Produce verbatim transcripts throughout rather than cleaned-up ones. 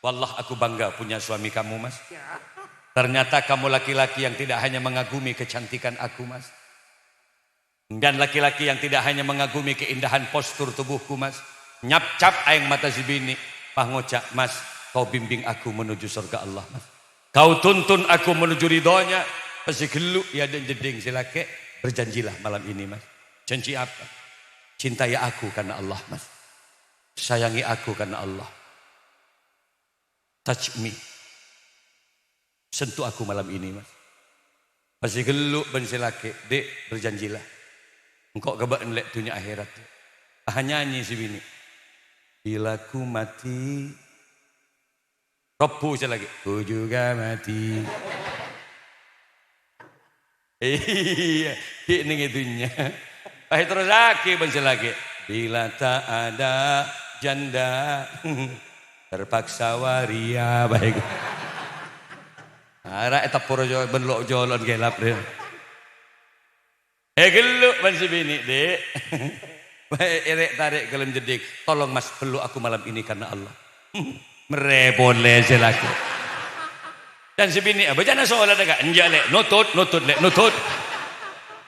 Wallah, aku bangga punya suami kamu, Mas. Ternyata kamu laki-laki yang tidak hanya mengagumi kecantikan aku, Mas. Dan laki-laki yang tidak hanya mengagumi keindahan postur tubuhku, Mas. Nyapcap aèng mata si binè', pas ngoca', "Mas, kau bimbing aku menuju surga Allah, Mas. Kau tuntun aku menuju ridhonya." Pas si ghellu' è adâ'na jeddhing si lakè', "Berjanjilah malam ini, Mas." "Janji apa?" "Cintai aku karena Allah, Mas. Sayangi aku karena Allah. Touch me. Sentuh aku malam ini, Mas." Pas si ghellu' bân si lakè', "Dek, berjanjilah. Engko' ka bâ'na lè' dhunnya akhèrat, Dek." Ah, nyanyi si binè'. "Bila ku mati." Robbhu si lakè', "Ku juga mati." Iyâ, ghi' neng è dhunnya. Pas terrossaghi bân si lakè', "Bila tak ada janda, terpaksa waria." Bâi. Ara' ètebbhur jo-, bân lo'-jolo'an kèlap rè. Èghellu' bân si binè', "Dek." Bâi, èrè'-tarè' ka dâlem jeddhing, "Tolong, Mas, peluk aku malam ini karena Allah." Mèrè polè si lakè'. Dan si binè', "Abâjâna solat, Kak?" "Enjâ', Lè'." "Nutut, nutut, Lè', nutut."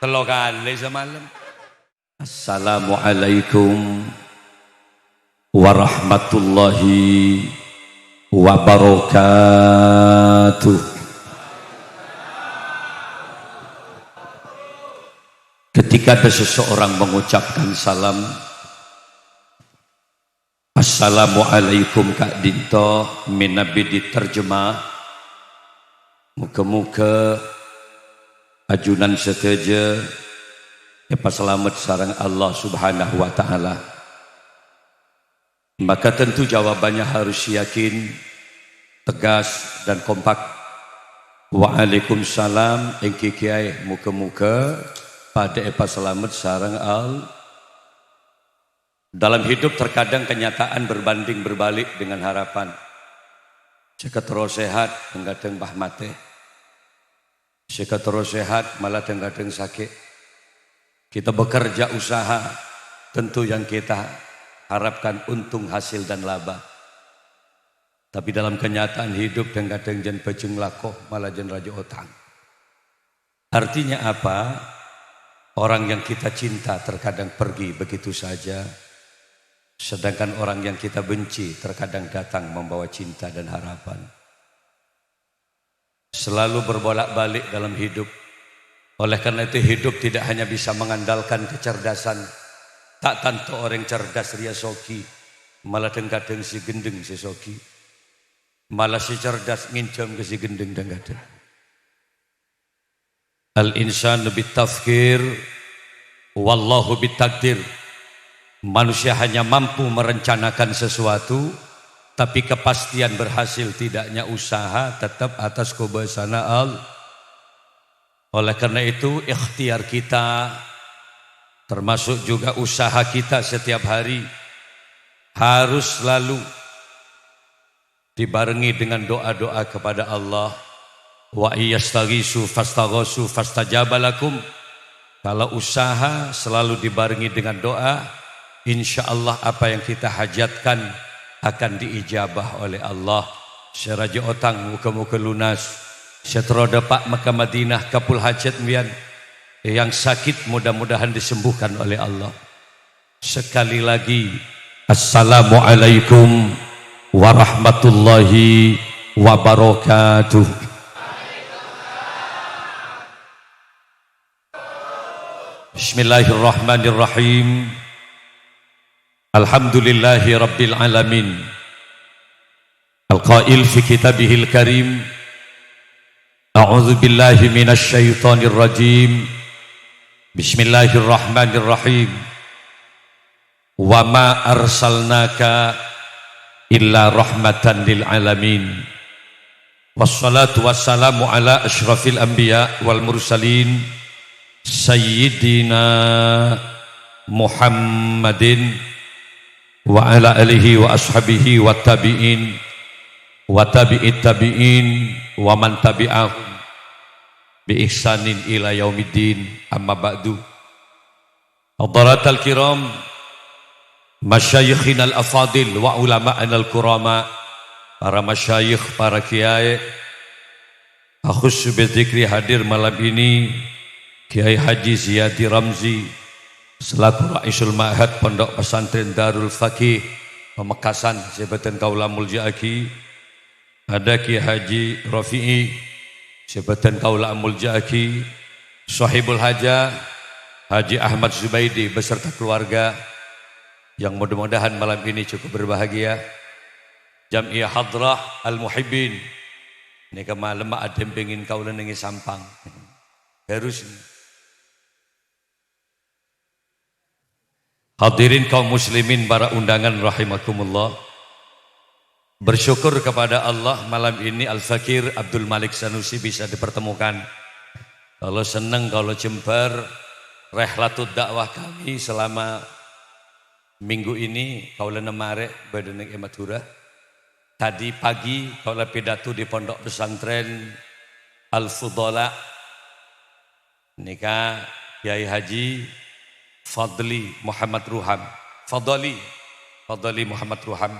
Tello kalè samalem. Assalamualaikum warahmatullahi wabarakatuh. Ketika ada seseorang mengucapkan salam, "Assalamualaikum, ka'dinto," mènabi diterjemah, moghâ-moghâ ajunan sadhâjâ èpasalamet sareng Allah Subhanahu wa Ta'ala. Maka tentu jawabannya harus yakin, tegas, dan kompak. "Waalaikumsalam, èngghi kèyaè, moghâ-moghâ padâ èpasalamet sareng Allah." Dalam hidup terkadang kenyataan berbanding berbalik dengan harapan. Sè katerro sehat, kadhâng-kadhâng pas matè. Sè katerro sehat, malah kadhâng-kadhâng sakè'. Kita bekerja usaha, tentu yang kita harapkan untung, hasil, dan laba. Tapi dalam kenyataan hidup, kadhâng-kadhâng jân bhâjâng lako, malah jân rajâ otang. Artinya apa? Orang yang kita cinta terkadang pergi begitu saja, sedangkan orang yang kita benci terkadang datang membawa cinta dan harapan. Selalu berbolak-balik dalam hidup. Oleh karena itu, hidup tidak hanya bisa mengandalkan kecerdasan. Ta' tanto orèng cerdas rèya soghi, malah kadhâng-kadhâng sè ghendheng sè soghi. Malah sè cerdas ngènjhâm ka sè ghendheng kadhâng-kadhâng. Al-insanu bit-tafkir, wallahu bit-takdir. Manusia hanya mampu merencanakan sesuatu, tapi kepastian berhasil tidaknya usaha tetap atas kobâsana Allah. Oleh karena itu, ikhtiar kita, termasuk juga usaha kita setiap hari, harus selalu dibarengi dengan doa-doa kepada Allah. "Wa iyyastaghisu fastaghasu fastajaba lakum." Kalau usaha selalu dibarengi dengan doa, insya Allah apa yang kita hajatkan akan diijabah oleh Allah. Sè rajâ otang, moghâ-moghâ lunas. Sè terro dâpa' ka Madinah, kabul hajat mbiyan. Yang sakit mudah-mudahan disembuhkan oleh Allah. Sekali lagi, Assalamualaikum warahmatullahi wabarakatuh. Bismillahirrahmanirrahim. Alhamdulillahi rabbil alamin. Al-qail fi kitabihil karim, "A'udzu billahi minasy syaithanir rajim. Bismillahirrahmanirrahim. Wa ma arsalnaka illa rahmatan lil alamin. Wassalatu wassalamu ala asyrafil anbiya wal mursalin, Sayyidina Muhammadin wa ala alihi wa ashabihi wa tabi'in wa tabi'it tabi'in wa man tabi'ahum bi ihsanin ila yaumiddin, amma ba'du." Hadaratal kiram, masyayikhinal afadil wa ulama'anal kurama, para masyayikh, para kiai, akhus bidzikri hadir malam ini, Kiai Haji Ziyadi Ramzi, selaku Raisul Ma'had Pondok Pesantren Darul Faqih Pamekasan, sè bâdhân kaulâ molja'aghi. Ada Kiai Haji Rafi'i, sè bâdhân kaulâ amolja'aghi, Sohibul Hajah, Haji Ahmad Zubaidi beserta keluarga, yang mudah-mudahan malam ini cukup berbahagia. Jam'iyah Hadrah Al-Muhibbin, nèka malemma adhempengin kaulâ neng è Sampang. Harus. Hadirin kaum muslimin, para undangan rahimakumullah. Bersyukur kepada Allah, malam ini Al-Fakir Abdul Malik Sanusi bisa dipertemukan. Kaulâ senneng, kaulâ jembhâr, rehlatut dakwah kami selama minggu ini, kaulâ nemmarè bâdâ neng è Madhurâ. Tadi pagi kaulâ pidato di Pondok Pesantren Al-Fudala. Nèka Kiai Haji Fadli Muhammad Ruham. Fadli, Fadli Muhammad Ruham.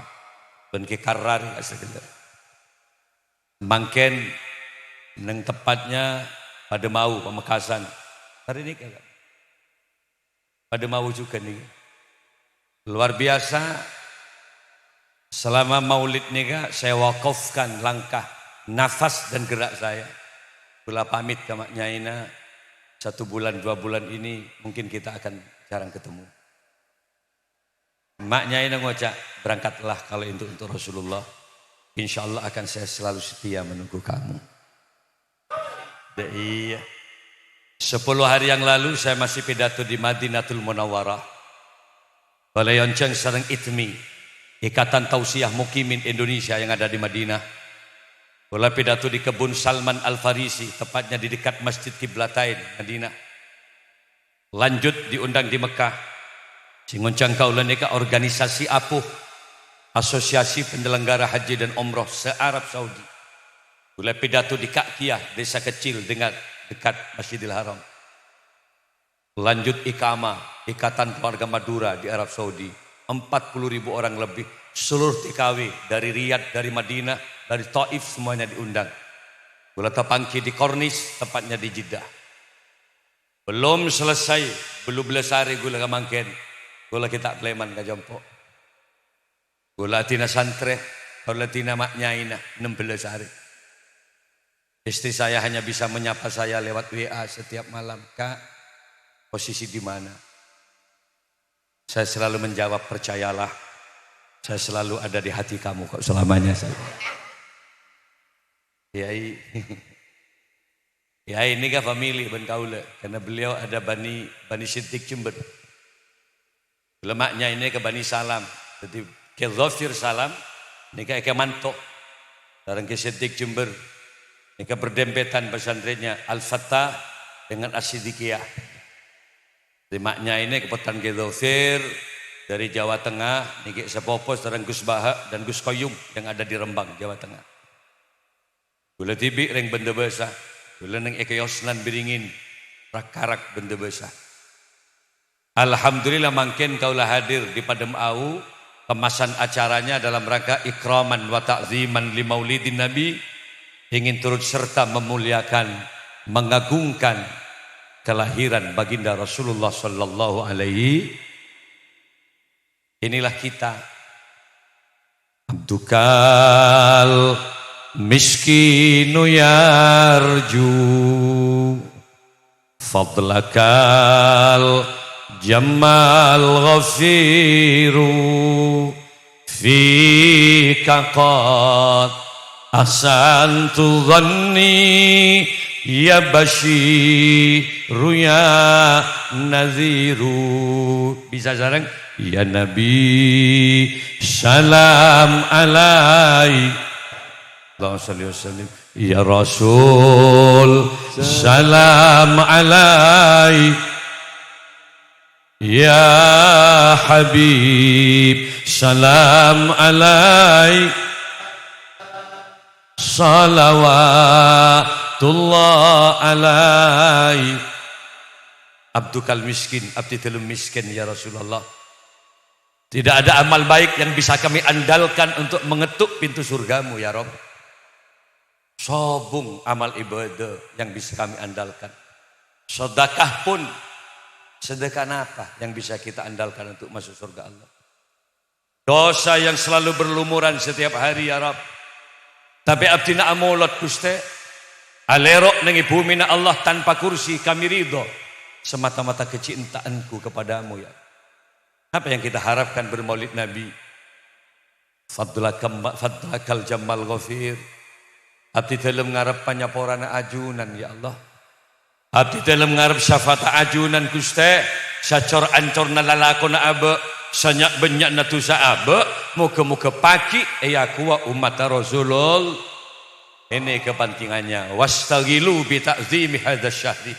Bân Ki Karrar, ya, sakalè. Mangkèn neng tepatnya Padâ Mau, Pamekasan. Hari ini, Kak. Padâ Mau juga nih. Luar biasa. Selama maulid nèka, saya wakafkan langkah, nafas, dan gerak saya. Kaulâ pamit ka ma' nyaina, satu bulan, dua bulan ini mungkin kita akan jarang ketemu. Ma' nyaina ngoca', "Berangkatlah kalau itu untuk Rasulullah. Insya Allah akan saya selalu setia menunggu kamu." Dâ' iyâ. Sepuluh hari yang lalu saya masih pidato di Madinatul Munawwarah. Kaulâ èonjhâng sareng ITMI, Ikatan Tausiah Mukimin Indonesia yang ada di Madinah. Kaulâ pidato di Kebun Salman Al-Farisi, tepatnya di dekat Masjid Qiblatain, Madinah. Lanjut diundang di Mekah. Sè ngonjhâng kaulâ nèka organisasi APUH, Asosiasi Penyelenggara Haji dan Umroh se-Arab Saudi. Kaulâ pidato di Ka'kiyah, desa kecil dengan dekat Masjidil Haram. Lanjut IKAMA, Ikatan Keluarga Madura di Arab Saudi. Empat puluh ribu orang lebih, seluruh TKW dari Riyadh, dari Madinah, dari Taif, semuanya diundang. Kaulâ tapangghi di Kornis, tepatnya di Jeddah. Belum selesai, bâllu bellâs arè kaulâ ka mangkèn. Kaulâ ghi' ta' palèman ka compo'. Kaulâ adina santrè, kaulâ adina ma' nyaina, ennem bellâs arè. Istri saya hanya bisa menyapa saya lewat WA setiap malam, "Kak, posisi di mana?" Saya selalu menjawab, "Percayalah, saya selalu ada di hati kamu kok selamanya," saya. Kiai. Kiai nèka famili bân kaulâ, karena beliau ada Bani, Bani Siddiq Jember. Kaulâ ma' nyaina ka Bani Salam. Jadi, Kè Dhofir Salam, nèka èkamanto sareng Kè Siddiq Jember. Nèka berdempetan pesantrennya Al-Fattah dengan As-Siddiqiyah. Jadi, ma' nyaina ka pottrana Kè Dhofir dari Jawa Tengah, nèka sapopo sareng Gus Baha dan Gus Koyum yang ada di Rembang, Jawa Tengah. Kaulâ dhibi' rèng Bendebasa, kaulâ neng è kaiosnan Beringin, rak-karak Bendebasa. Alhamdulillah, mangkèn kaulâ hadir di Padâ Mau, kemasan acaranya dalam rangka ikraman wa ta'ziman li maulidin Nabi, ingin turut serta memuliakan, mengagungkan kelahiran Baginda Rasulullah sallallahu alaihi. Inilah kita. Abdukal miskinu yarju fadlakal jammal ghafiru fika qad ahsantu dhanni ya basyiru ya nadhiru. Bisa sareng? Ya Nabi, salam alaik. Allahumma shalli wa sallim. Ya Rasul, salam alaik. Ya Habib, salam alaik. Salawatullah alaik. Abdukal miskin, abdi dhâlem miskin, ya Rasulullah. Tidak ada amal baik yang bisa kami andalkan untuk mengetuk pintu surgamu, ya Rabb. Sobung amal ibadah yang bisa kami andalkan. Sedekah pun, sedekah apa yang bisa kita andalkan untuk masuk surga Allah? Dosa yang selalu berlumuran setiap hari, ya Rabb. Tapi abdina amolod, Guste. Alero' neng bumina Allah tanpa kursi, kami ridho. Semata-mata kecintaanku kepadamu, ya. Apa yang kita harapkan bermaulid Nabi? Fadlakam-, fadlakal jamal ghafir. Abdi dalem ngarep panyaporana ajunan, ya Allah. Abdi dalem ngarep syafaat ajunan, Guste. Sacor-ancorna lalakonna abâ', sanya'-bânnya'na dhusa abâ', moga-moga paghi' èakowa ommatta Rasulullah. Ini kepentingannya. Wastaghilu bi ta'zimi hadzasy syahri.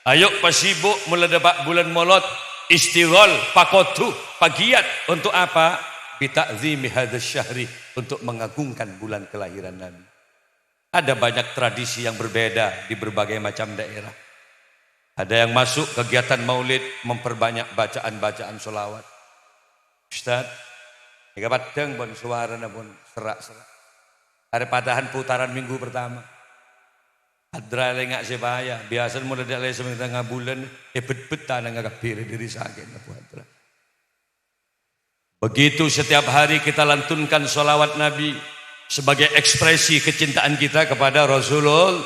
Ayo pasibuk molaè dâpa' bulân Molod, istighol, pakodu, pagiat. Untuk apa? Bi ta'zimi hadzasy syahri, untuk mengagungkan bulan kelahiran Nabi. Ada banyak tradisi yang berbeda di berbagai macam daerah. Ada yang masuk kegiatan maulid memperbanyak bacaan-bacaan sholawat. Ustaz, nèka paddhâng pon sowarana pon sera'-sera'. Arè patahan putaran minggu pertama. Adra lenga' sè bhâjâ, biyasana molaè dâ' lè sè tengnga bulân, èbet-bettana kabbhi dhâri sakè'na Bu Adra. Begitu setiap hari kita lantunkan sholawat Nabi sebagai ekspresi kecintaan kita kepada Rasulullah.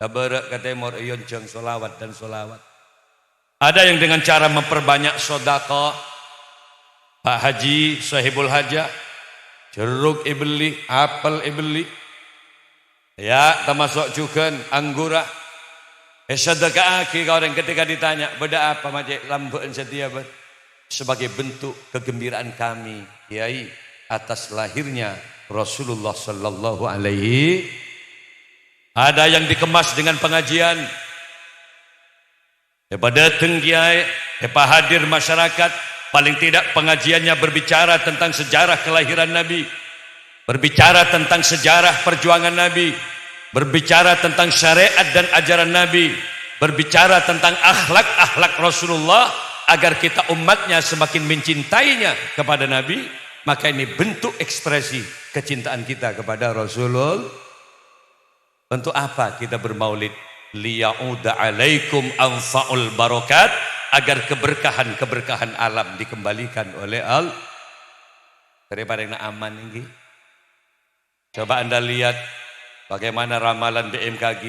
Ka bârâ' ka tèmor èyonjhâng sholawat dan sholawat. Ada yang dengan cara memperbanyak sedekah. Pak Haji, sahibul hajah, jeruk èbelli, apel èbelli. Ya, termasuk jhughân anggurra. Èsadeka'aghi ka orèng ketika ditanya, "Bâdâ apa, Ma' Cè', lambâ'ân satèya, Bâ'?" Sebagai bentuk kegembiraan kami, Kiai, atas lahirnya Rasulullah sallallahu alaihi. Ada yang dikemas dengan pengajian. Èpadâteng kiai, èpahadir masyarakat, paling tidak pengajiannya berbicara tentang sejarah kelahiran Nabi, berbicara tentang sejarah perjuangan Nabi, berbicara tentang syariat dan ajaran Nabi, berbicara tentang akhlak-akhlak Rasulullah, agar kita umatnya semakin mencintainya kepada Nabi, maka ini bentuk ekspresi kecintaan kita kepada Rasulullah. Untuk apa kita bermaulid? Liya'uda 'alaikum anfa'ul barakat, agar keberkahan-keberkahan alam dikembalikan oleh Allah. Daripada yang aman ini. Coba Anda lihat bagaimana ramalan B M K G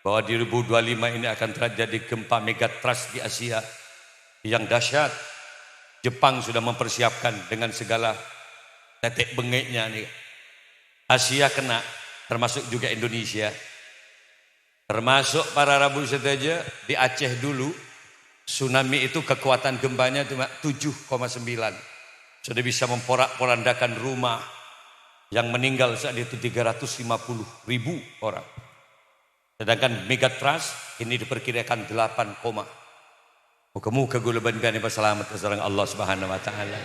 bahwa di dua ribu dua puluh lima ini akan terjadi gempa megatrust di Asia yang dahsyat. Jepang sudah mempersiapkan dengan segala tetek bengeknya nih. Asia kena, termasuk juga Indonesia. Termasuk para rabu sadhâjâ, di Aceh dulu, tsunami itu kekuatan gempanya cuma tujuh koma sembilan. Sudah bisa memporak-porandakan rumah, yang meninggal saat itu tiga ratus lima puluh ribu orang. Sedangkan megatrust ini diperkirakan delapan koma. Moga-moga kaulâ bân panjhennengan èpasalamet ka sareng Allah Subhanahu wa Ta'ala.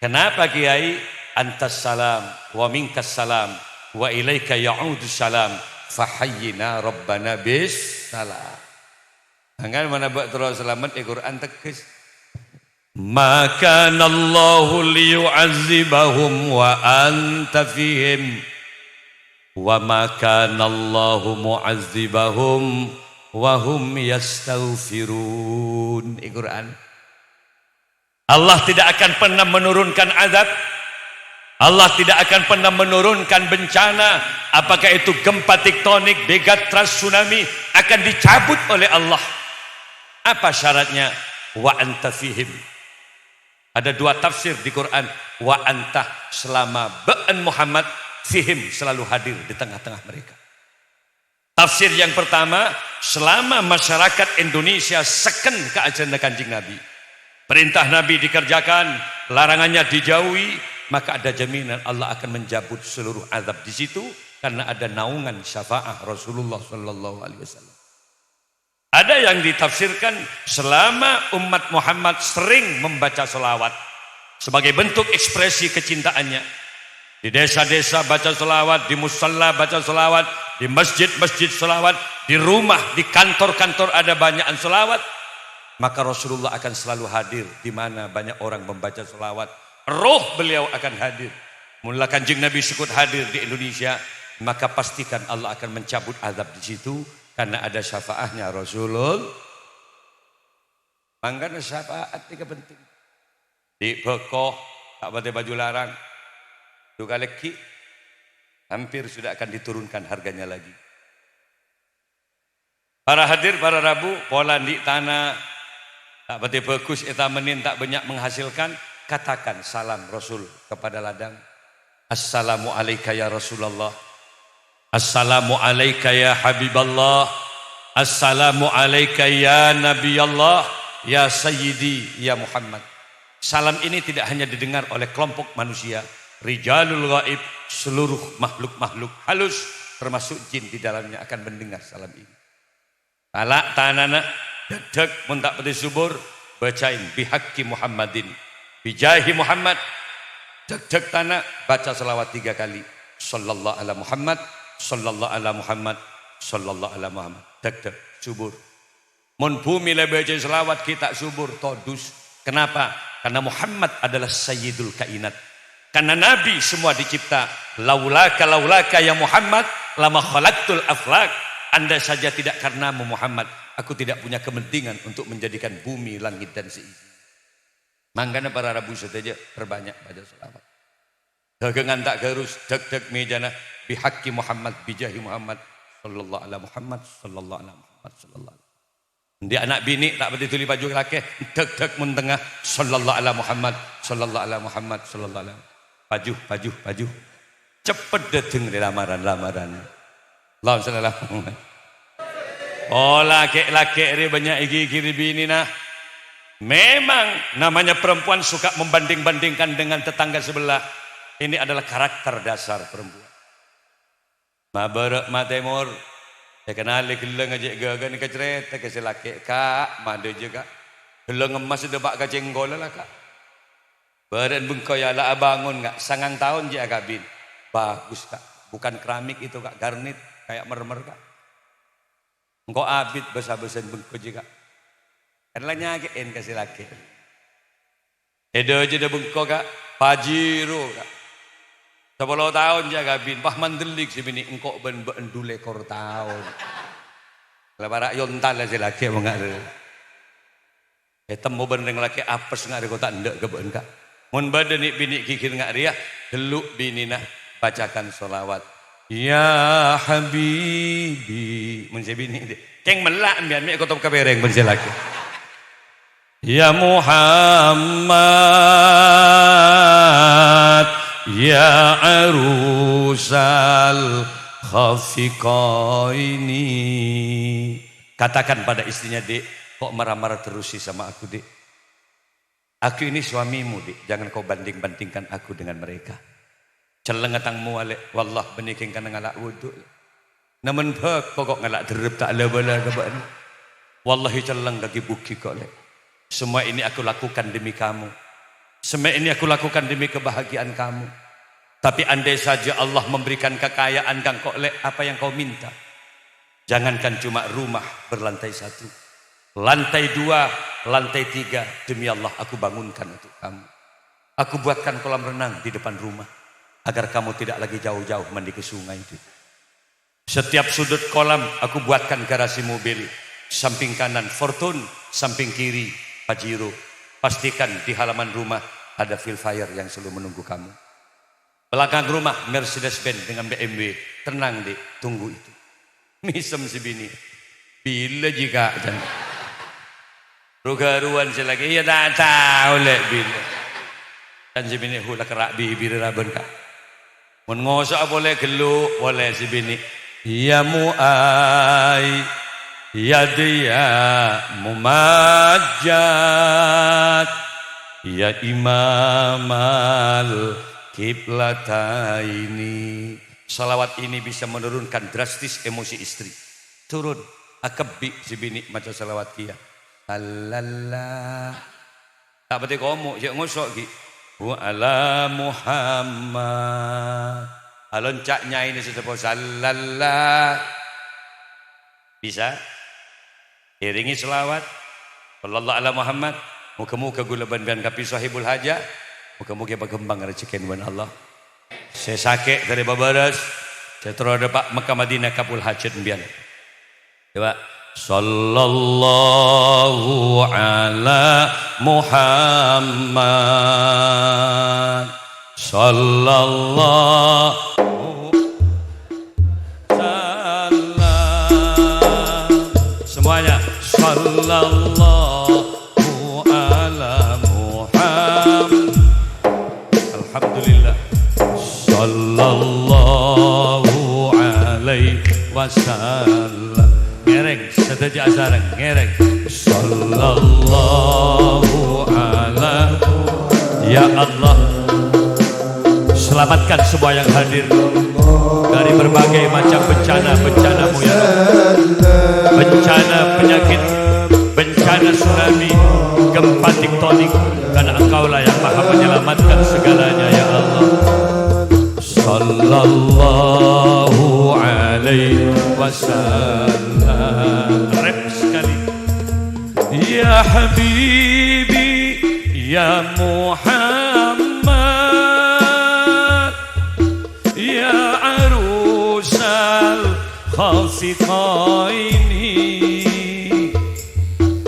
Kenapa, Kiai? Antas salam, wa minkas salam, wa ilaika ya'udus salam, fahayyina Rabbana bis salam. Angkan mana bak terus selamat di Quran tegas. Ma kana Allahu liyu'azzibahum wa anta fihim, wa ma kana Allahu mu'azzibahum wa hum yastaghfirun. Di Quran. Allah tidak akan pernah menurunkan azab. Allah tidak akan pernah menurunkan bencana. Apakah itu gempa tektonik, megatrust, tsunami, akan dicabut oleh Allah. Apa syaratnya? Wa anta fihim. Ada dua tafsir di Quran. Wa anta, selama bâ'na Muhammad, fihim, selalu hadir di tengah-tengah mereka. Tafsir yang pertama, selama masyarakat Indonesia seken ka ajaranna Kanjeng Nabi, perintah Nabi dikerjakan, larangannya dijauhi, maka ada jaminan Allah akan mencabut seluruh azab di situ karena ada naungan syafaat Rasulullah sallallahu alaihi wasallam. Ada yang ditafsirkan selama umat Muhammad sering membaca sholawat sebagai bentuk ekspresi kecintaannya. Di desa-desa baca sholawat, di musalla baca sholawat, di masjid-masjid sholawat, di rumah, di kantor-kantor ada banyakan sholawat. maka Rasulullah akan selalu hadir di mana banyak orang membaca selawat. Roh beliau akan hadir. Mula Kanjeng Nabi sukut hadir di Indonesia, maka pastikan Allah akan mencabut azab di situ karena ada syafaatnya Rasulullah. Mangkana syafaat itu penting. Di beko, tak pakai baju larang. Duka lagi, hampir sudah akan diturunkan harganya lagi. Para hadir, para rabu, pola di tanah, tak pati bagus, etamenin tak banyak menghasilkan, katakan salam Rasul kepada ladang. Assalamu alaika ya Rasulullah. Assalamu alaika ya Habiballah. Assalamu alaika ya Nabiallah. Ya Sayyidi, ya Muhammad. Salam ini tidak hanya didengar oleh kelompok manusia, rijalul gaib, seluruh makhluk-makhluk halus, termasuk jin di dalamnya akan mendengar salam ini. Tala' tanana, dhâk-dhâk mon ta' pati subur, bacain bihaqqi Muhammadin, bijahi Muhammad. Dhâk-dhâk tana, baca salawat tiga kali. Sallallahu ala Muhammad, sallallahu ala Muhammad, sallallahu ala Muhammad. Dhâk-dhâk, subur. Mon bumi la baca salawat ghi' ta' subur, todus. Kenapa? Karena Muhammad adalah sayyidul kainat. Karena Nabi semua dicipta. Laulaka, laulaka ya Muhammad, lama khalaqtul aflak. Andai saja tidak karenamu Muhammad, aku tidak punya kepentingan untuk menjadikan bumi, langit, dan seisi. Mangkana para rabu sadhâjâ perbanyak baca salawat. Dagangan ta' ghârus, dhâk-dhâk mejana, bihaqqi Muhammad, bijahi Muhammad, sallallahu ala Muhammad, sallallahu ala Muhammad, sallallahu ala. Endi ana' binè' ta' pati dhuli paju lakè, dhâk-dhâk mon tengnga, sallallahu ala Muhammad, sallallahu ala Muhammad, sallallahu ala. Paju, paju, paju. Cepet dâteng rè lamaran-lamaran. Allahumma shalli ala Muhammad. Oh, lakè-lakè rè bannya' èghighiri binèna. Memang namanya perempuan suka membanding-bandingkan dengan tetangga sebelah. Ini adalah karakter dasar perempuan. Ma bârâ' ma tèmor. Èkennalè ghellâng ajâ' ghâghâna kacrèta ka sè lakè', "Ka', ma dâjâ, Ka'. Ghellâng emmas dâpa' ka cèngkolla la, Ka'." Bârâ'na bengko, "Ya la abângon, Ka'. Sangang taon jiyâ akabin." "Bagus, Ka'. Bukan keramik itu, Ka'. Garnit, kayak mermer, Ka'." Engko' abit bâsa-bâsana bengko jiyâ, Ka'. Kan la nyakè'è ka sè lakè'. È dâjâna bengko, Ka'. Pajero, Ka'. Sapolo taon jiyâ akabin. Wah, mandellik sè binè', "Engko' bân bâ'na dulekor taon." La para' yontal la sè lakè' mangkana. Ètemmo bân rèng lakè' apes nga' rè kota endâ' ka bâ'na, Ka'. Mon bâdâ nè'-binè' ghighir nga' rèya, ghellu' binèna, bacakan sholawat. "Ya Habibi." Mon sè binè', kèng mella' mbiyan mè' kotop ka pèrèng mon sè lakè'. "Ya Muhammad, ya arusal khafiqaini." Katakan pada istrinya, "Dek, kok marah-marah terus sih sama aku, Dek? Aku ini suamimu, Dek. Jangan kau banding-bandingkan aku dengan mereka." Celleng tang mowa, Lè'. Wallah, bânnè kèng kana ngala' wudu', Lè'. Namen bhâko kok ngala' derrep ta' la-bâlâ ka bâ'na. Wallahi celleng kakè bughi kok, Lè'. Semua ini aku lakukan demi kamu. Semua ini aku lakukan demi kebahagiaan kamu. Tapi andai saja Allah memberikan kekayaan ka engko', Lè', apa yang kau minta? Jangankan cuma rumah berlantai satu, lantai dua, lantai tiga, demi Allah aku bangunkan untuk kamu. Aku buatkan kolam renang di depan rumah, agar kamu tidak lagi jauh-jauh mandi ke sungai, Dek. Setiap sudut kolam aku buatkan garasi mobil, samping kanan Fortuner, samping kiri Pajero. Pastikan di halaman rumah ada Vellfire yang selalu menunggu kamu. Belakang rumah Mercedes-Benz dengan B M W. Tenang, Dek, tunggu itu. Mèsem sè binè'. "Bilâ jiyâ, Ka'?" can. Ru-ghâruwân sè lakè', "Iyâ, ta' tao, Lè', bilâ." Can sè binè', "Hu, la kerra' bibirra bân, Ka'." Mon ngoso'a polè ghellu', polè sè binè'. "Ya Mu'ai, ya Diya Mumajjad, ya Imamal Kiblataini." Salawat ini bisa menurunkan drastis emosi istri. Turun, akebbi' sè binè' maca salawat kèya. Sallallah. Ta' patè komo', jhâ' ngoso' ghi'. Wa ala Muhammad. Alonca' nyaèna sè seppo, sallallah. Bisa? Iringi selawat. Sallallahu ala Muhammad. Moga-moga kaulâ bân sampèyan kabbhi sohibul hajah. Moga-moga èpaghâmpang rejhekkèna bân Allah. Sè sakè' ḍâri pabârâs, sè terro ḍâpa' Mekkah Madinah kabul hajat sampèyan. Coba. Sallallahu ala Muhammad. Sallallahu Salam. Semuanya. Sallallahu ala Muhammad. Alhamdulillah. Sallallahu alaihi wasallam. Ngèrèng, sadhâjâ asareng, ngèrèng. Sallallahu ala. Ya Allah. Selamatkan semua yang hadir dari berbagai macam bencana-bencanamu, ya Rabb. Bencana penyakit, bencana tsunami, gempa tektonik, karena Engkaulah yang Maha Menyelamatkan segalanya, ya Allah. Sallallahu alaihi wasallam. Rap sekali. Ya habibi, ya Muhammad, ya arusal khasiqaini.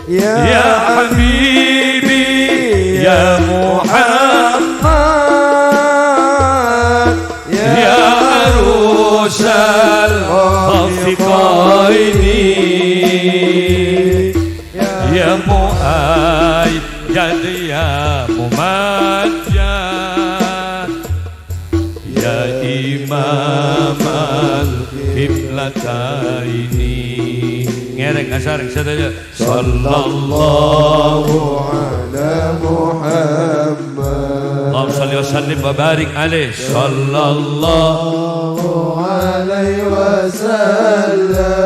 Ya habibi, ya Muhammad, ya arusal khasiqaini. Ya muayyad, ya mumajjad, ya imamal qiblataini. Ngèrèng asareng sadhâjâ. Sallallahu ala Muhammad. Allahumma shalli wa sallim wa barik alaih. Sallallahu alaihi wasallam.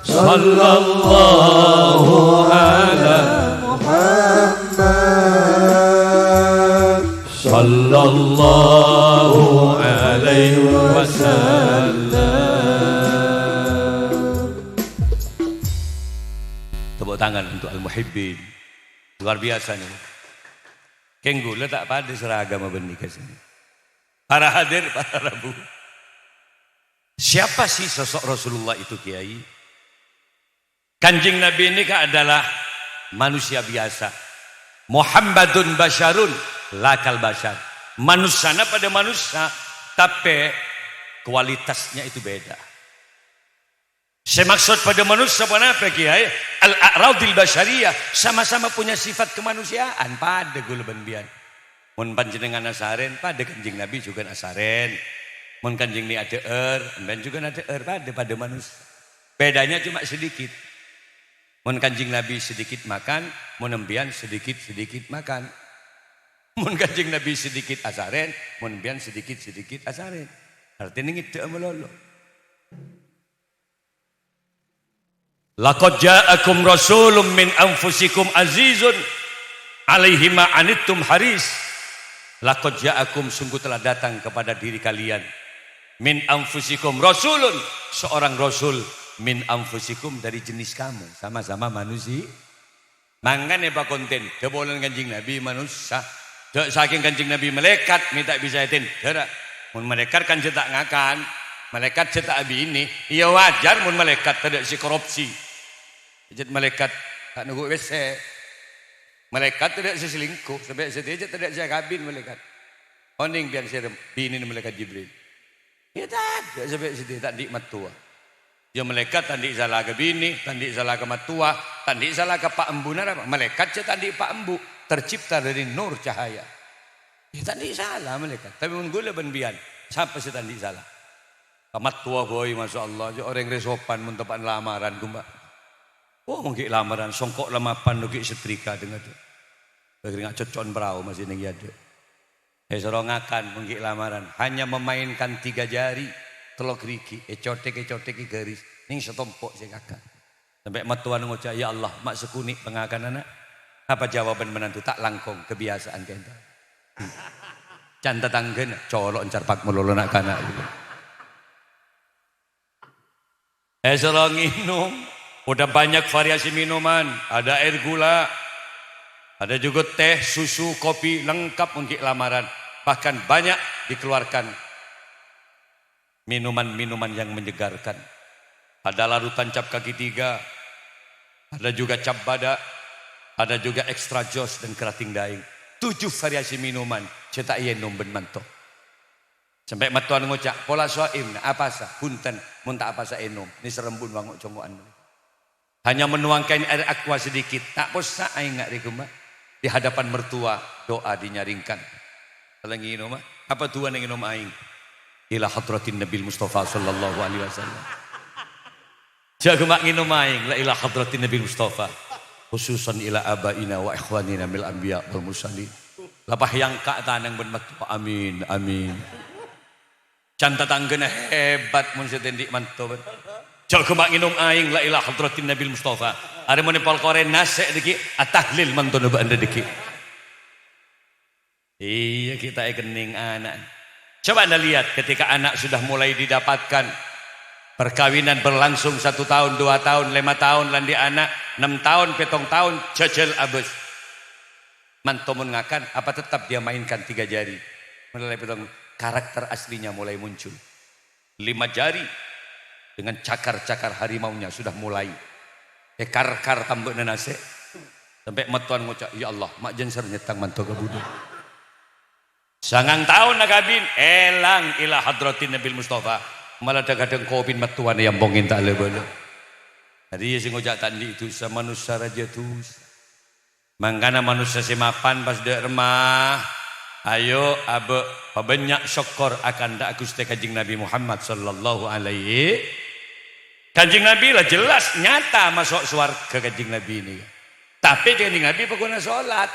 Sallallahu ala Muhammad. Sallallahu alaihi wasallam. Tepuk tangan untuk Al-Muhibbin. Luar biasa nih. Kèng ghulâ ta' padâ seragam bân nèka sini. Para hadir, para rabu. Siapa sih sosok Rasulullah itu, Kiai? Kanjeng Nabi ini kan adalah manusia biasa. Muhammadun basyarun, lakal basyar. Manussana padâ manussa, tapè kualitasnya itu beda. Sè maksud padâ manussa ponapa, Kiai? Al-a'radil basyariyah, sama-sama punya sifat kemanusiaan, padâ ghulâ bân sampèyan. Mon panjhennengngan asarèn, padâ Kanjeng Nabi jhughân asarèn. Mon Kanjeng Nabi adhâ'âr, sampèyan jhughân adhâ'âr, padâ, padâ manussa. Bedanya cuma sedikit. Mon Kanjeng Nabi sedikit makan, mon sampèyan sedikit-sedikit makan. Mon Kanjeng Nabi sedikit asarèn, mon sampèyan sedikit-sedikit asarèn. Artèna ngèdhâ'â malolo. Laqad ja'akum rasulun min anfusikum azizun alaihi ma anittum haris. Laqad ja'akum, sungguh telah datang kepada diri kalian, min anfusikum rasulun, seorang rasul, min anfusikum, dari jenis kamu, sama-sama manusia. Mangkana èpakonten, dhâ' polana Kanjeng Nabi manossa. Dhâ' sakèng Kanjeng Nabi malaèkat, mè' ta' bisa ètendhârâ. Mon malaèkat kan jhâ' ta' ngakan, malaèkat jhâ' ta' abinè, iyâ wajar mon malaèkat tadâ' sè korupsi. Jhâ' malaèkat ta' nonggu' pèssè. Malaèkat tadâ' sè selingkuh, sampè' satèya jhâ' tadâ' sè akabin malaèkat. Onèng biyân sè rem-, binèna malaèkat Jibril. Iyâ tadâ' sampè' satèya ta' andi' mattowa. Iyâ malaèkat ta' andi' sala ka binè, ta' andi' sala ka mattowa, ta' andi' sala ka pa' embuna, arapa? Malaèkat jhâ' ta' andi' pa' embu, tercipta dari nur cahaya. Iyâ ta' andi' sala malaèkat. Tapè mon ghulâ bân biyân, sapa sè ta' andi' sala? Ka mattowa bhâi, masyaallah, jhâ' orèng rè sopan mon teppa'na lamaran, ghumpa. Oh, mon ghi' lamaran, songko' la mapan, ghi' setrika, dengar. Bâghi nga' cocco'an parao masih neng iyâ, Dek. Èsoro ngakan, mon ghi' lamaran, hanya memainkan tiga jari, tello' ghârighi', ècotek-ècotek ghâris, nèng satompo' sè ngakan. Sampè' mattowana ngoca', "Ya Allah, ma' sakonè' pangakananna." Apa jawaban menantu? "Ta' langkong, kebiasaan ka'dinto." Can tatangghâna, "Colo' encar pak malolo na'-kana'." Èsoro ngènom. Udah banyak variasi minuman, ada air gula, ada juga teh, susu, kopi, lengkap mon ghi' lamaran. Bahkan banyak dikeluarkan minuman-minuman yang menyegarkan. Ada larutan cap kaki tiga, ada juga cap bada', ada juga extra jos dan kerating daing. Tujuh variasi minuman, jhâ' ta' èènom bân manto. Sampè' mattowan ngoca', "Pola so'im, apasa?" "Bhunten, mon ta' apasa ènom, nèserrem bun wango'-congo'an." Hanya menuangkan air aqua sedikit, ta' possa' aèng nga' rè kemma. Di hadapan mertua, doa dinyaringkan. Kalau nginoma, apa tujuan nginoma aèng? Ila hadratin Nabil Mustafa sallallahu alaihi wasallam. Jhâ' kemma nginoma aèng, la ila hadratin Nabil Mustafa. Khususan ila abaina wa ikhwanina mil anbiya wal mursalin. Lapah yangka' tanang bân mattowa. Amin, amin. Can tatangghâna hebat mon sè ta' andi' manto, bân. Jhâ' kemma nginoma aèng, la ila hadratin Nabil Mustafa. Arè mon èpolkorè nasè' dâggi', atahlil mantona bâ'na dâggi'. Iyâ, ghi' ta' èkennèng ana'. Coba Anda lihat, ketika anak sudah mulai didapatkan, perkawinan berlangsung satu tahun, dua tahun, lèma tahun, la andi' ana', ennem tahun, pèttong tahun, jhâjhâl abâs. Manto mon ngakan, apa tetap dia mainkan tiga jari? Mulai pèttong, karakter aslinya mulai muncul. Lima jari dengan cakar-cakar harimaunya sudah mulai èkar-kar tambâna nasè'. Sampè' mattowan ngoca', "Ya Allah, ma' jhân sèr nyèttang manto ka budhâ." Sangang taon akabin, èlang ila hadratin Nabil Mustafa. Mala dhâ-kadhâng kopina mattowana èampongè ta' la-bâlâ. Arèya sè ngoca' ta' andi' dhusa, manossa rajâ dhusa. Mangkana manossa sè mapan pas dâ' remma, ayo abâ' pabânnya' sokkor akanta' Ghustè Kanjeng Nabi Muhammad sallallahu alaihi. Kanjeng Nabi la jelas nyata maso' sowarghâ Kanjeng Nabi nèka. Tapè Kanjeng Nabi pokona solat.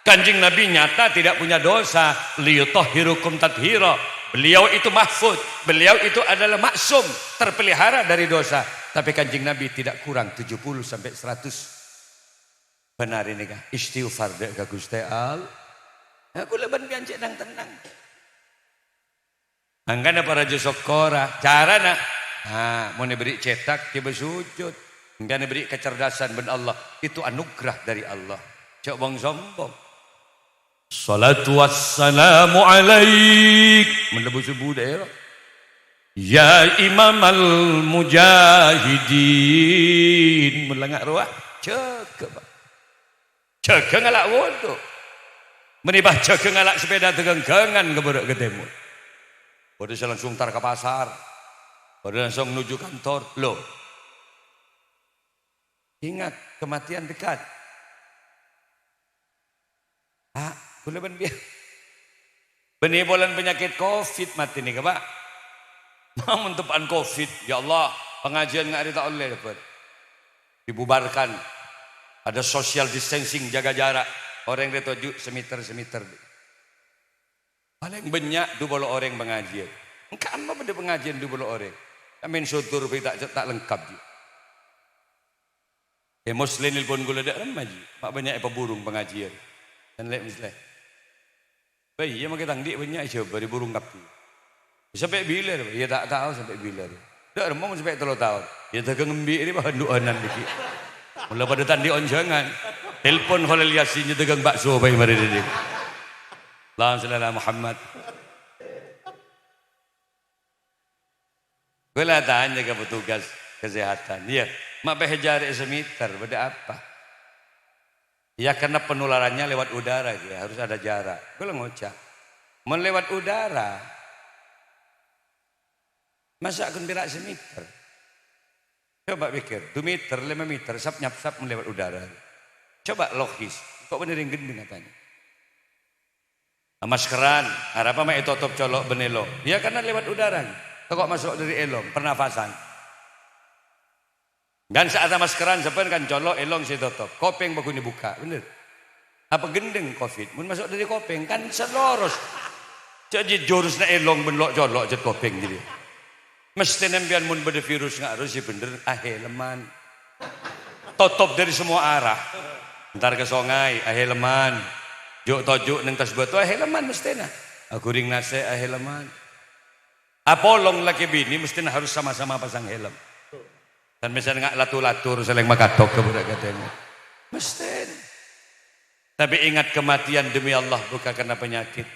Kanjeng Nabi nyata tidak punya dosa, liyutahhirukum tathira. Beliau itu mahfud, beliau itu adalah maksum, terpelihara dari dosa. Tapè Kanjeng Nabi tidak kurang tujuh puluh sampai seratus. Bân arè nèka, istighfar dâ' ka Ghustè Allah. Nah, kaulâ bân panjhennengngan tennang. Mangkana parajâ sokkora. Carana, ha, mon èberri' cètak, ghibâ sujud. Mangkana èberri' kecerdasan bân Allah. Itu anugerah dari Allah. Jhâ' bong-sombong. Shalatu wassalamu alaik. Mon lebbu subuh dâ' iyâ. Ya Imamal Mujahidin. Mon la nga' rowa, jâgâ, Pak. Jâgâ ngala' wudhu. Mènè pas jâgâ ngala' sepeda dâgângghângan ka bârâ' ka tèmor. Bâdâ sè langsung tar ka pasar. Bâdâ langsung nuju kantor. Loh. Ingat, kematian dekat. Ah, kaulâ bân biya-, bânnè polana panyakèt covid matè nèka, Pak. Mon teppa'an covid, ya Allah, pangajiân nga' arè ta' ollè dâpa'. Dibubarkan. Ada social distancing, jaga jarak. Orèng rè toju' semeter-semeter. Palèng bânnya' du polo orèng pangajiân. Engka' amma bâdâ pangajiân du polo orèng. Amin sotor bi' ta', ta' lengkap, ji. Eh, Muslim nelpon kaulâ dâ' remma, ji. Ma' bânnya' èpaburung pangajiân. Kan lè' Muslim. Bâ iyâ, makè tang dhi' bânnya' èjhâbâri burung kabbhi. Sampè' bilâ, Pak? Iyâ, ta' tao sampè' bilâ. Dâ' remma mon sampè' tello taon. Iyâ, dâgâng embi' rè, Pak, andu'ânan dhiggi'. Mon la padâ ta' andi' onjhângan. Telpon Kholil Yasin, nyè dâgâng bakso bhâi marè dhâddhi. Allahumma shalli ala Muhammad. Ghulâ tanya ka petugas kesehatan, iyâ, ma' pèhè jhârè'è semeter, bâdâ apa? Ya, karena penularannya lewat udara, ya, harus ada jarak. Ghulâ ngoca', mon lewat udara, masa' ghun pèra' semeter? Coba pikir, du meter, lèma meter, sap-nyapsap mon lewat udara. Coba logis, kok bhender rèng ghendheng katanya? Maskeran, arapa ma' ètotop colo' bân èlong? Ya, karena lewat udara. Tako' maso' dâri èlong, pernafasan. Kan sa'at maskeran, sabbhân kan colo' èlong sè ètotop. Kopèng paggun èbukka', bhender? Apa ghendheng covid? Mon maso' dâri kopèng, kan sè loros. Jhâ' jhâ' jurusna èlong bân lo' colo' jhât kopèng jârèya. Mesthèna sampèyan mon bâdâ virus nga' rowa sè bhender, ahèleman. Totop dâri semua arah. Entar ka songay, ahèleman. Ju'-toju' neng attas bâto, ahèleman mesthèna. Aghuring nasè', ahèleman. Apolong lakè binè mesthèna harus sama-sama pasang helm. Tan mèsan nga' latu-latu sè lèng makatok ka bârâ' katèna. Mestèna. Tapi ingat, kematian demi Allah bukan karena penyakit.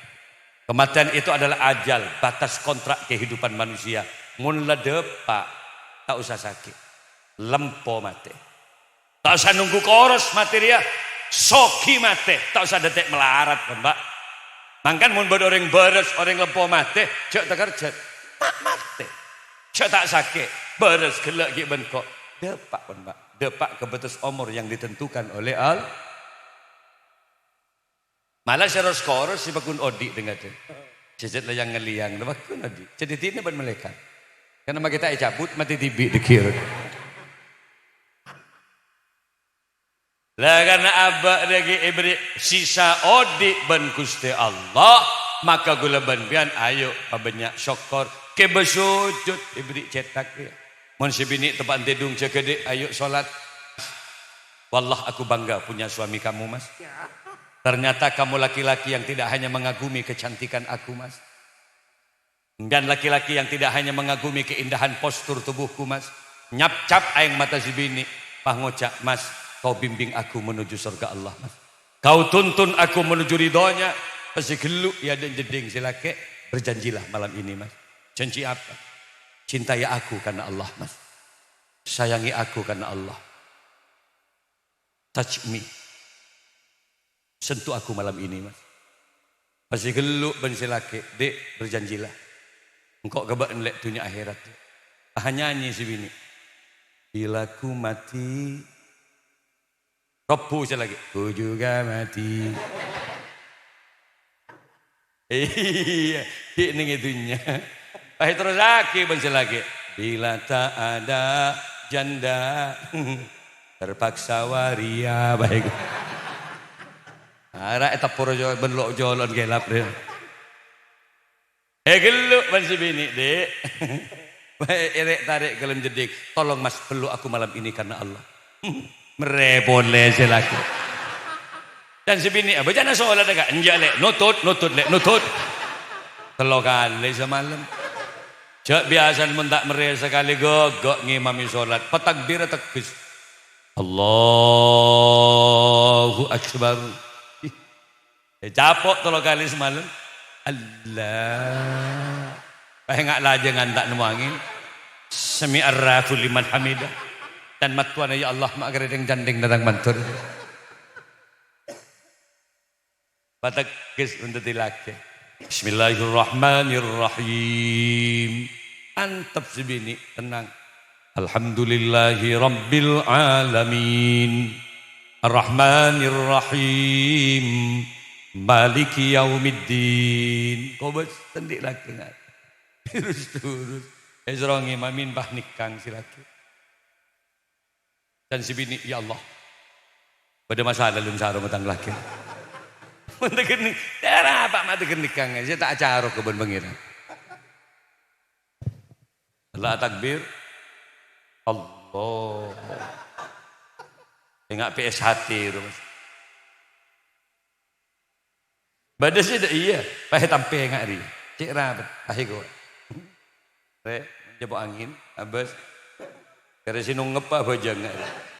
Kematian itu adalah ajal, batas kontrak kehidupan manusia. Mon la dâpa', ta' osa sakè'. Lempo matè. Ta' osa nunggu koros matè rèya. Soghi matè, ta' osa dâtè' malarat, Pak. Mangkana mon bâdâ orèng bârâs, orèng lempo matè, jhâ' takerjhât. Ma-, matè. Jhâ' ta' sakè', bârâs ghellâ' ghi' bân ko-, dâpa', Pak. Dâpa' ke batas omor yang ditentukan oleh Allah. Mala sè ros-koros sè paggun odi' dhing-ngadhing. Jhâjhât la yang-ngellèyang, la paggun odi'. Jhâ' dhina bân malaèkat. Karena ma' kita ècabut, matè dhibi' dhâggi'. La karena abâ' dhâggi' èberri' sisa odi' bân Ghustè Allah, maka ghulâ bân biyân ayo pabânnya' sokkor. Kèbâ sojud èberri' cètak, ya. Mon sè binè' teppa'an tèdung, jâgâ, Dek, ayo sholat. Wallah, aku bangga punya suami kamu, Mas. Ya. Ternyata kamu laki-laki yang tidak hanya mengagumi kecantikan aku, Mas. Dan laki-laki yang tidak hanya mengagumi keindahan postur tubuhku, Mas. Nyapcap aèng mata sè binè', pas ngoca', "Mas, kau bimbing aku menuju surga Allah, Mas. Kau tuntun aku menuju ridhonya." Pas sè ghellu' è adâ'na jhâddhing sè lakè', "Berjanjilah malam ini, Mas." "Janji apa?" "Cintai aku karena Allah, Mas. Sayangi aku karena Allah. Touch me. Sentuh aku malam ini, Mas." Pas sè ghellu' bân sè lakè', "Dek, berjanjilah. Engko' ka bâ'na lè' dhunnya akhèrat." Ah, nyanyi sè binè'. "Bila ku mati." Robbhu sè lakè', "Ku juga mati." Iyâ, ghi' neng è dhunnya. Pas terrossaghi bân sè lakè', "Bila tak ada janda, terpaksa waria." Baik. Ara' èteppor jo-, bân lo'-jolo'an kèlap rè. Èghellu' bân sè binè', Dek. Ètarè' ka dâlem jhâddhing. "Tolong, Mas, peluk aku malam ini karena Allah." Merrè polè sè lakè'. Dan sè binè', "Abâjâna sholat, Kak?" "Enjâ', Lè'." "Nutut, nutut, Lè', nutut." Tello kalè samalem. Jhâ' biyasana mon ta' merrè sakalè ghâgâ' ngimami sholat. Patakbir ategghes. Allahu Akbar. Ècapo' tello kalè samalem. Allah. Pas enga' lajângan ta' nemmo angèn. Sami'ar Rabu liman hamidah. Dan mattowana, "Ya Allah, ma' karè dhing-candhing dâteng mandhâr." Pategghes mon dhâddhi lakè'. Bismillahirrahmanirrahim. Antep sè binè', tenang. Alhamdulillahi rabbil alamin. Arrahmanirrahim. Maliki yaumiddin. Kobâs sèndhi' lakè' nga'. Terus-terus. Èsoro ngimami pas nèkang sè lakè'. Dan sè binè', "Ya Allah, bâdâ masalah è dâlem sarong tang lakè'." Mon tegghâ nè-, arapa ma' tegghâ nèkang, sè ta' acarok bân Pangèran. Allah takbir. Allah. Enga' P S H T, Mas. Bâdâ sè dâ' iyâ, pas ètampè nga' rèya. Cè' rapet, pas èkowa'. Rè, nyapo angèn, abâs. Karè sè nongngep abhâjâng nga' rèya.